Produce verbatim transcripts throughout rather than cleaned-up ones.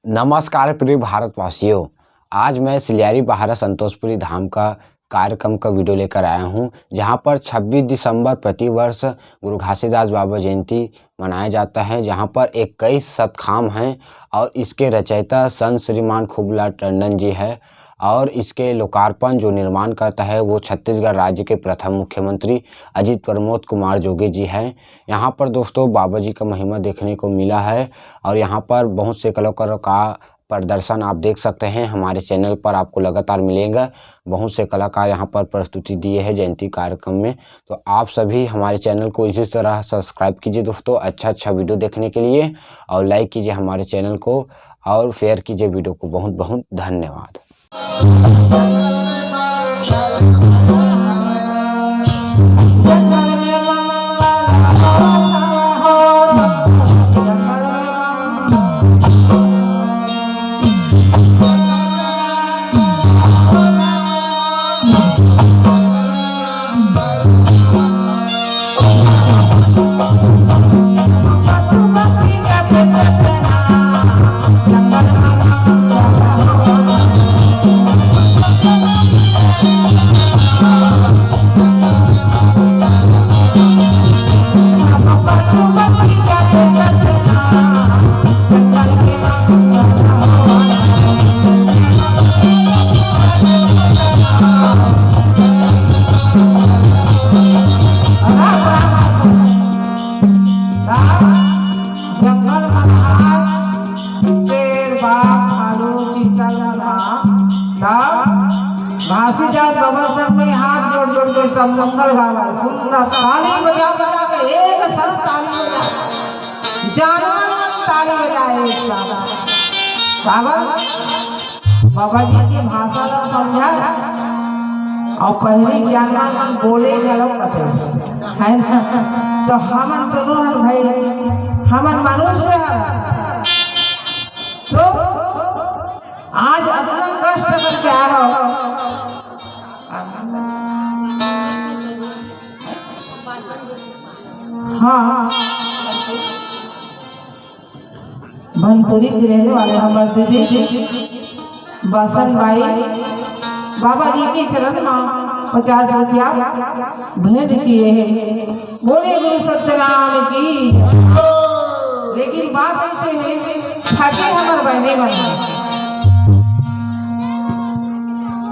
नमस्कार प्रिय भारतवासियों, आज मैं सिलियारी बाहरा संतोषपुरी धाम का कार्यक्रम का वीडियो लेकर आया हूँ, जहाँ पर छब्बीस दिसंबर प्रतिवर्ष गुरु घासीदास बाबा जयंती मनाया जाता है, जहाँ पर इक्कीस सतखाम हैं और इसके रचयिता संत श्रीमान खूबलाल टंडन जी है। और इसके लोकार्पण, जो निर्माण करता है, वो छत्तीसगढ़ राज्य के प्रथम मुख्यमंत्री अजीत प्रमोद कुमार जोगी जी हैं। यहाँ पर दोस्तों, बाबा जी का महिमा देखने को मिला है और यहाँ पर बहुत से कलाकारों का प्रदर्शन आप देख सकते हैं। हमारे चैनल पर आपको लगातार मिलेगा, बहुत से कलाकार यहाँ पर प्रस्तुति दिए हैं जयंती कार्यक्रम में। तो आप सभी हमारे चैनल को इसी तरह सब्सक्राइब कीजिए दोस्तों, अच्छा अच्छा वीडियो देखने के लिए, और लाइक कीजिए हमारे चैनल को और शेयर कीजिए वीडियो को। बहुत बहुत धन्यवाद। जंगल म रहा शेर, बाघ, भालू, चीता मन ह। तब घासीदास बाबा सब में हाथ जोड़ जोड़ के सब मंगल गावा, सुंदर ताली बजा बजा के एक साथ ताली बजा, जानवर मन ताली बजाए एक साथ। बाबा बाबा जी के भाषा ला समझा और पहली ज्ञान मन बोले घलो कथे, है ना? तो हमन दोनों हन भाई, हमन मनुष्य हन। तो आज अतना कष्ट करके आ रहा हो। हाँ, हाँ। भनपुरी के रहने वाले हमर दीदी बासन बाई बाबा जी के चरण म पचास रुपया भेंट किए हे। बोले गुरु सत्यनाम की। लेकिन बात ऐसे हे, थके हमर बहने मन हे,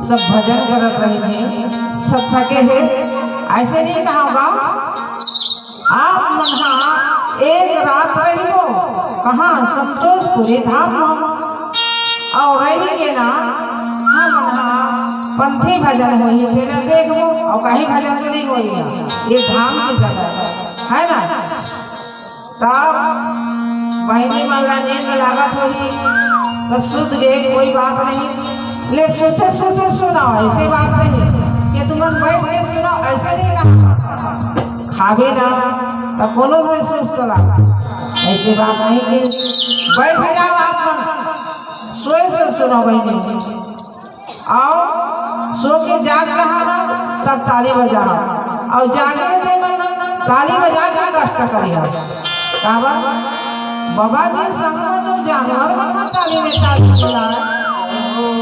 सब भजन करत रहिन हे, सब थके हे, ऐसे नहीं कहा बा। आप मन हा एक रात रहिबो, कहाँ? संतोषपुरी धाम म। और रही के ना, हमन हा पंथी भजन होही, फिर देखबो, और कहीं भजन तो नहीं होही, ये धाम की जगह है ना। तब बहिनी मन ला नींद लागत होही, तो सुत गए, कोई बात नहीं। ले सुते सुते सुनाओ, ऐसी बात नहीं कि तुमन बैठ के सुनाओ, ऐसे नहीं ना। खाबे ना, तो कोनो भी सुस्त ला। ऐसी बात नहीं कि बैठ जाओ आप मन, सोए से सुनाओ बहिनी। और सो के जाग रहा ना, तब ताली बजा। और जागे थे ना, ताली बजा के कष्ट करिया। काबर? बाबा के संग में जो जानवर मन ताली में ताली बजाए,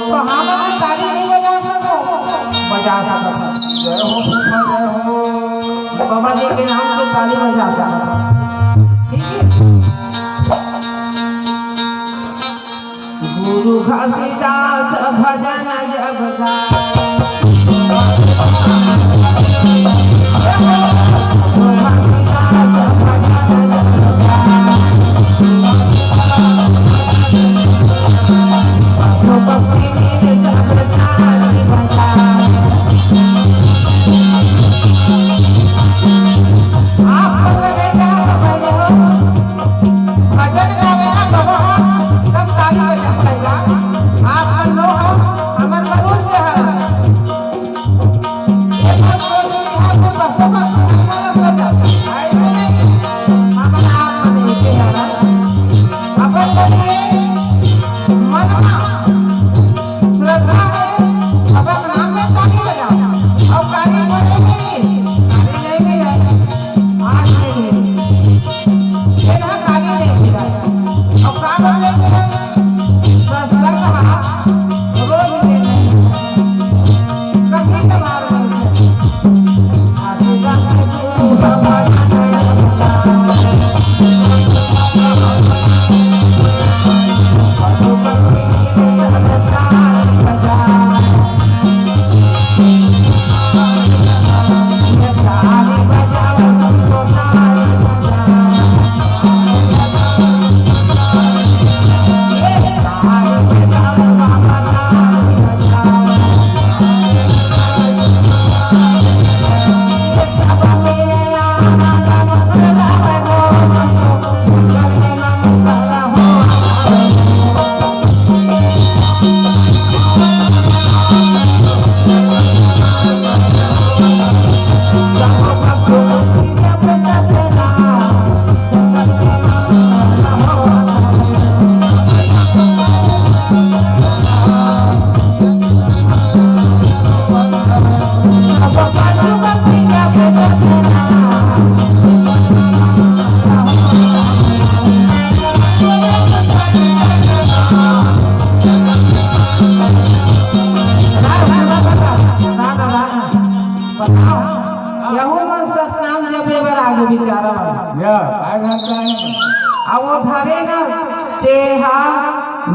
तो हम भी ताली नहीं बजा सको? बजा सकत। जय हो फूफा, जय हो। बाबा जी के नाम से ताली बजा सकत। ठीक है? गुरु घासीदास भजन जब गाए। आप लोग नहीं जाओ भाई हो। भजन गावे ना बाबा, तब ताली बजा पाएगा। आप मन लो हो, हमर मनुष्य है। ये बात बोल रही है, आपको बसो मत।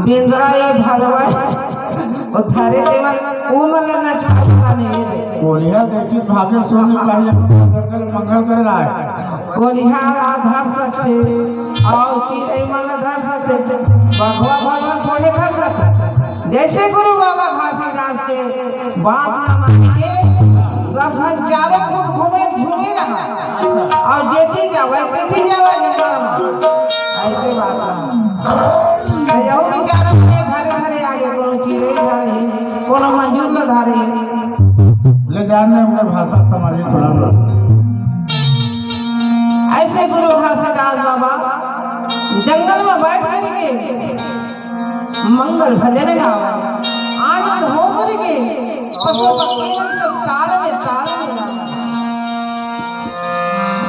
बेंदरा ये भरवा, ओ थारे देवन, ओ मन ल नचवा पाने ये दे। कोलिहा देखी भागे सुन पाही, मंगल मंगल कर रहा है। कोलिहा ला धर सकथे, अउ चिरई मन ला धर सकथे, बघवा भरवा थोड़े धर सकथे। जैसे गुरु बाबा घासीदास के बात ला मान के सब झन चारों खूब घूमे, घूमे रहा। अउ जेती जावय, तेती जावय जंगल म। ऐसे बात है। त यहू बिचारा मन धरे धरे आगे, कोनो चिरई धरे, कोनो मजूर ल धरे। ले जान दे, हमर भाषा समाजे थोड़ा सा। ऐसे गुरु घासीदास बाबा जंगल में बैठ करके मंगल भजन गावा, आनंद हो करके पशु पक्षी मन के ताल में, ताल में गावा।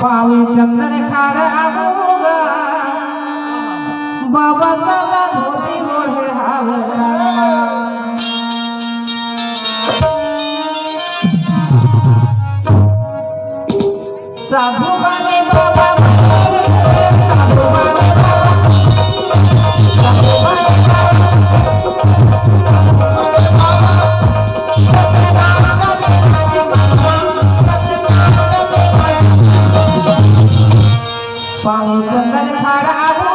पावे चंदन खाड़ आबूगा, बाबा दादा धोती ओढ़े हावे का। साधु बने बाबा, साधु बने बाबा, साधु बने बाबा। पाँव चंदन खड़ा हो।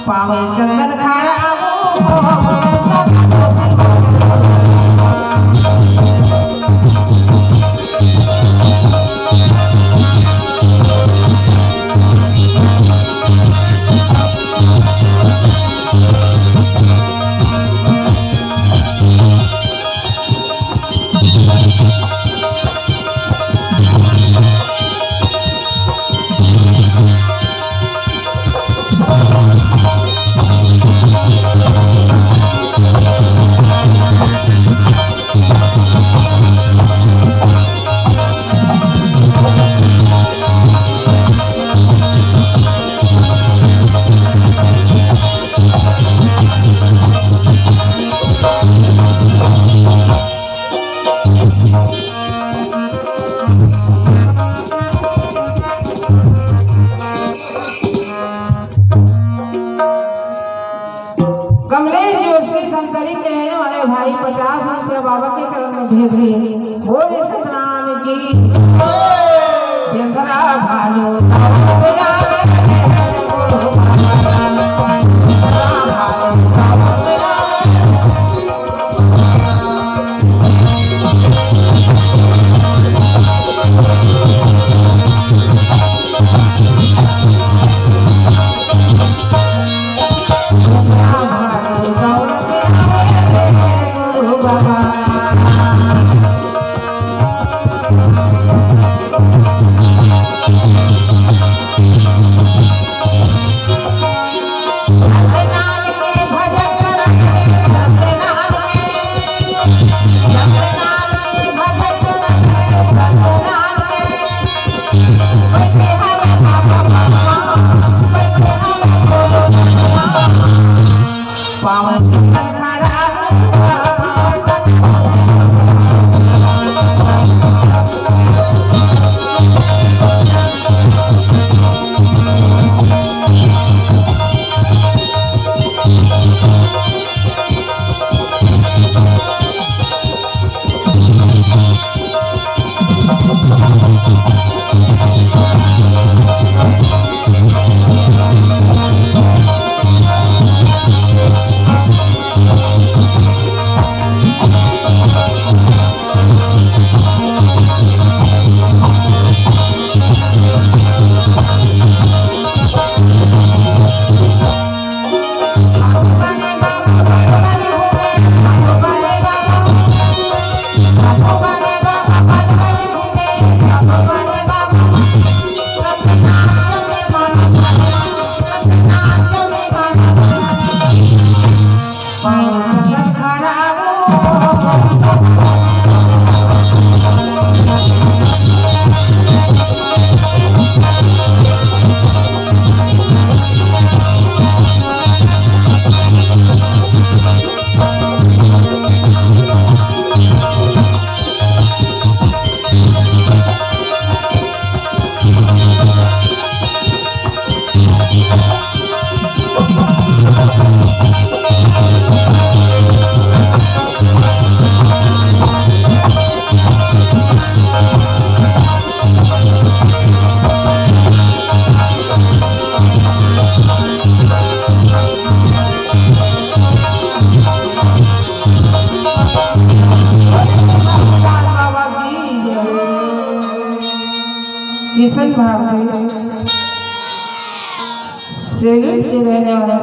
पावे चंदन खाना। कमलेश जोशी संतरी के रहने वाले भाई, पचास रुपया बाबा के चरण में भेज रहे हैं। बोले सतनाम की। जंगरा भालू किशन भारती, सेलूर के रहने वाला